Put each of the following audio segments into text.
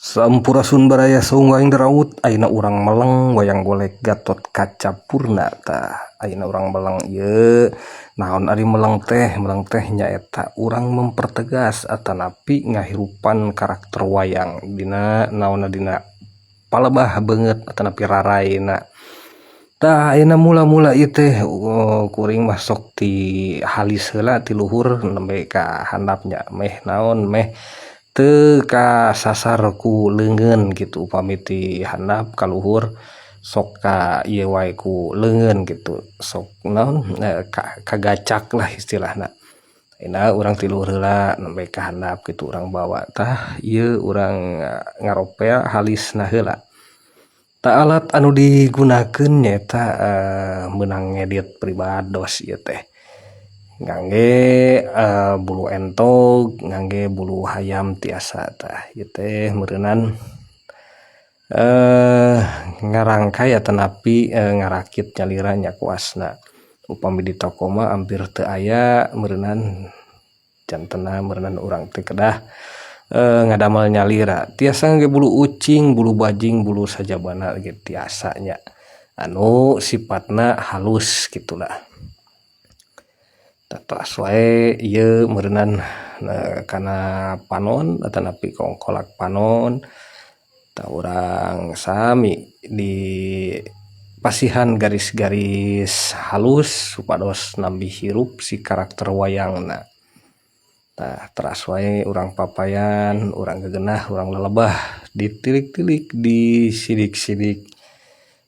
Sampurasun baraya saung aing daraut. Ayeuna urang meleng wayang golek Gatot Kaca Purna. Tah, ayeuna urang meleng ieu. Naon ari meleng teh? Meleng teh nyaeta urang mempertegas atanapi ngahirupan karakter wayang dina naonna, dina palebah beungeut atanapi rarayna. Tah, ayeuna mula-mula ieu teh kuring mah sok ti halis heula, ti luhur nembe ka handap nya, meh naon, meh teu kasasar ku leungeun gitu. Upami ti handap ka luhur sok ka ieu wae ku leungeun gitu, sok naon, kagacak lah istilahna. Ayeuna urang ti luhur heula nembe ka handap kitu urang bawa. Tah, ieu urang ngaropea halisna heula. Tah, alat anu digunakeun nyaeta meunang ngedit pribados ieu teh, ngangge bulu entog, ngangge bulu hayam tiasa. Tah, ieu teh meureunan ngarangkay atanapi ngarakit nyalira nya kuasna. Upami di toko mah hampir teu aya meureunan, jantenna meureunan urang teh kedah ngadamel nyalira. Tiasa ngangge bulu ucing, bulu bajing, bulu sajabana ge tiasa nya, anu sifatna halus gitulah. Tos wae ieu meureunan kana panon atanapi kongkolak panon. Tah, urang sami di pasihan garis-garis halus supados nambih hirup si karakter wayangna. Tah, teras wae urang papayan, urang gegenah, urang lelebah, ditilik-tilik, disidik-sidik,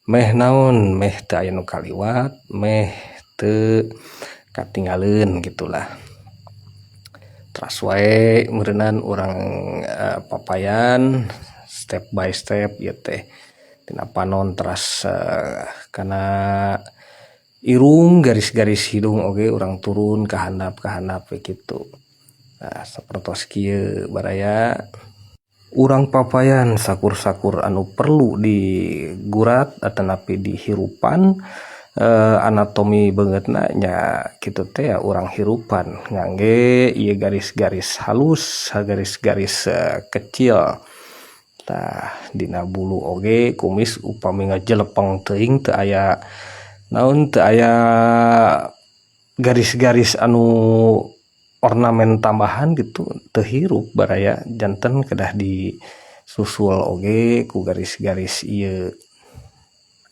meh naon, meh teu aya nu kaliwat, meh teu katinggaleun gitulah. Teras wae meureunan urang papayan step by step ieu teh, tina panon teras kana irung, garis-garis hidung oge urang turun ka handap we kitu. Nah, sapertos kieu baraya, urang papayan sakur-sakur anu perlu digurat atanapi dihirupan anatomi beungeutna nya kitu teh ya. Urang hirupan ngangge ieu garis-garis halus, garis-garis kecil. Tah, dina bulu oge, kumis, upami ngajelepeng teuing teu aya naon, teu aya garis-garis anu ornamen tambahan gitu, teu hirup baraya. Janten kedah disusul oge ku garis-garis ieu,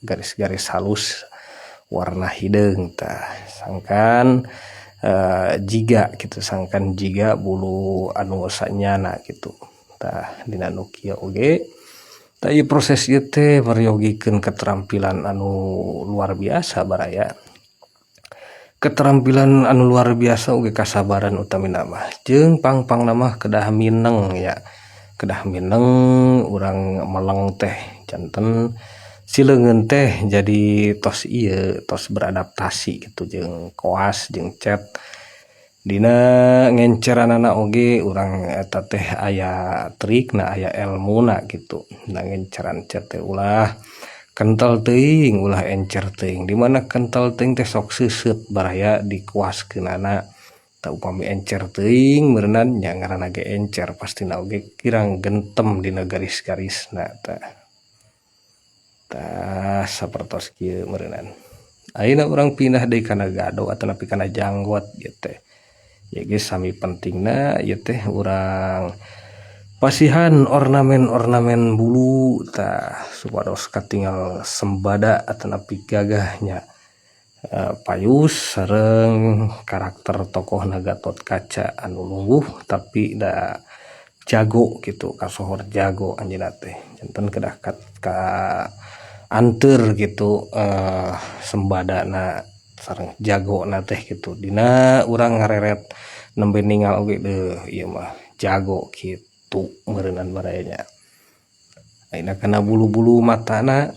garis-garis halus warna hideung. Tah, sangkan jiga gitu, sangkan jiga bulu anu sanyana gitu. Tah, dina nu kieu oge. Tah, ieu proses ieu teh meryogikeun keterampilan anu luar biasa baraya, keterampilan anu luar biasa oge kasabaran utamina mah, jeung pang-pangna mah kedah mineng ya, kedah mineng urang meleng teh. Janten si leungeun teh jadi tos ieu, tos beradaptasi gitu jeung koas jeung cat. Dina ngenceranana oge urang eta teh aya trikna, aya elmuna gitu. Dina ngenceran cat teh ulah kental teuing, ulah encer teuing. Di mana kental teuing teh sok seuseut baraya dikuaskeunana. Tah, upami encer teuing meureunan nya, ngaranna ge encer, pastina oge kirang gentem dina garis-garisna. Tah, tah, sapertos kieu meureunan. Ayeuna urang pindah deui kana gado atanapi kana janggot. Ieu teh ieu ge sami pentingna, ieu teh urang pasihan ornamen-ornamen bulu. Tah, supados katingal sembada atanapi gagahnya, payus sareng karakter tokohna Gatot Kaca anu lungguh tapi da jago gitu, kasohor jago anjeunna teh. Janten kedah ka anteur gitu sembadana sareng jagona teh gitu. Dina urang ngareret nembe ningal oge, deuh, ieu mah jago kitu meureunan baraya nya. Ayeuna kana bulu-bulu matana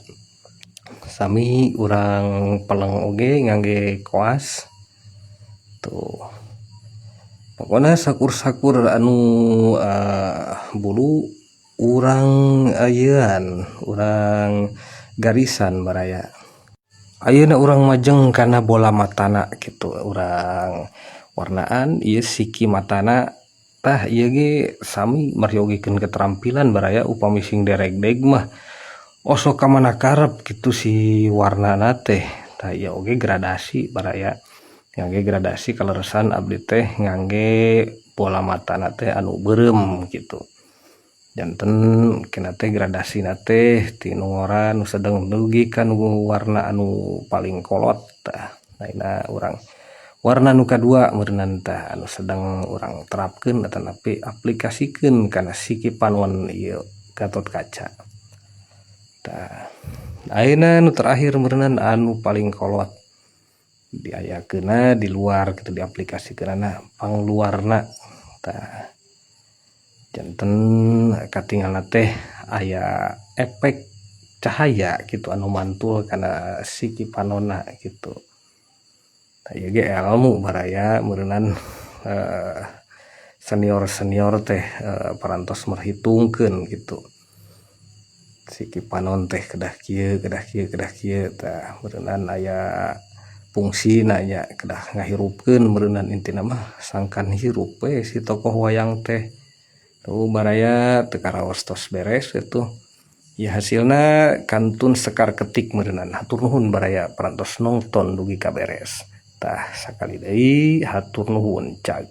sami urang peleng oge ngangge koas tuh. Pokona sakur-sakur anu bulu urang ieuan, urang garisan baraya. Ayeuna urang majeng kana bola matana gitu, urang warnaan ieu siki matana. Tah, ieu ge sami meryogikeun keterampilan, baraya. Upami sing deregdeg mah osok ka mana karep kitu si warnana teh. Tah, ieu oge gradasi, baraya, ngangge gradasi. Kaleresan abdi teh ngangge bola matana teh anu beureum kitu, janten kena teh gradasina teh ti nu ngora, nu sedeng, dugi ka nu warna anu paling kolot. Tah, ayeuna urang warna nu kadua meureunan. Tah, anu sedang urang terapkeun atanapi aplikasikeun kana siki panon ieu Gatot Kaca. Tah, ayeuna nu terakhir meureunan anu paling kolot diayakeunna di luar kitu, diaplikasikeunana pangluarna. Tah, janten katingalna teh aya efek cahaya kitu anu mantul kana siki panonna kitu. Tah, ieu ge elmu, baraya, meureunan senior-senior teh parantos merhitungkeun kitu, siki panon teh kedah kieu, kedah kieu, kedah kieu. Tah, meureunan aya fungsina nya, kedah ngahirupkeun meureunan. Intina mah sangkan hirup we si tokoh wayang teh. Tuh, baraya, teu karaos tos beres atuh ya, hasilna kantun sekar ketik meureunan. Hatur nuhun, baraya, parantos nongton dugi ka beres. Tah, sakali deui hatur nuhun, cag.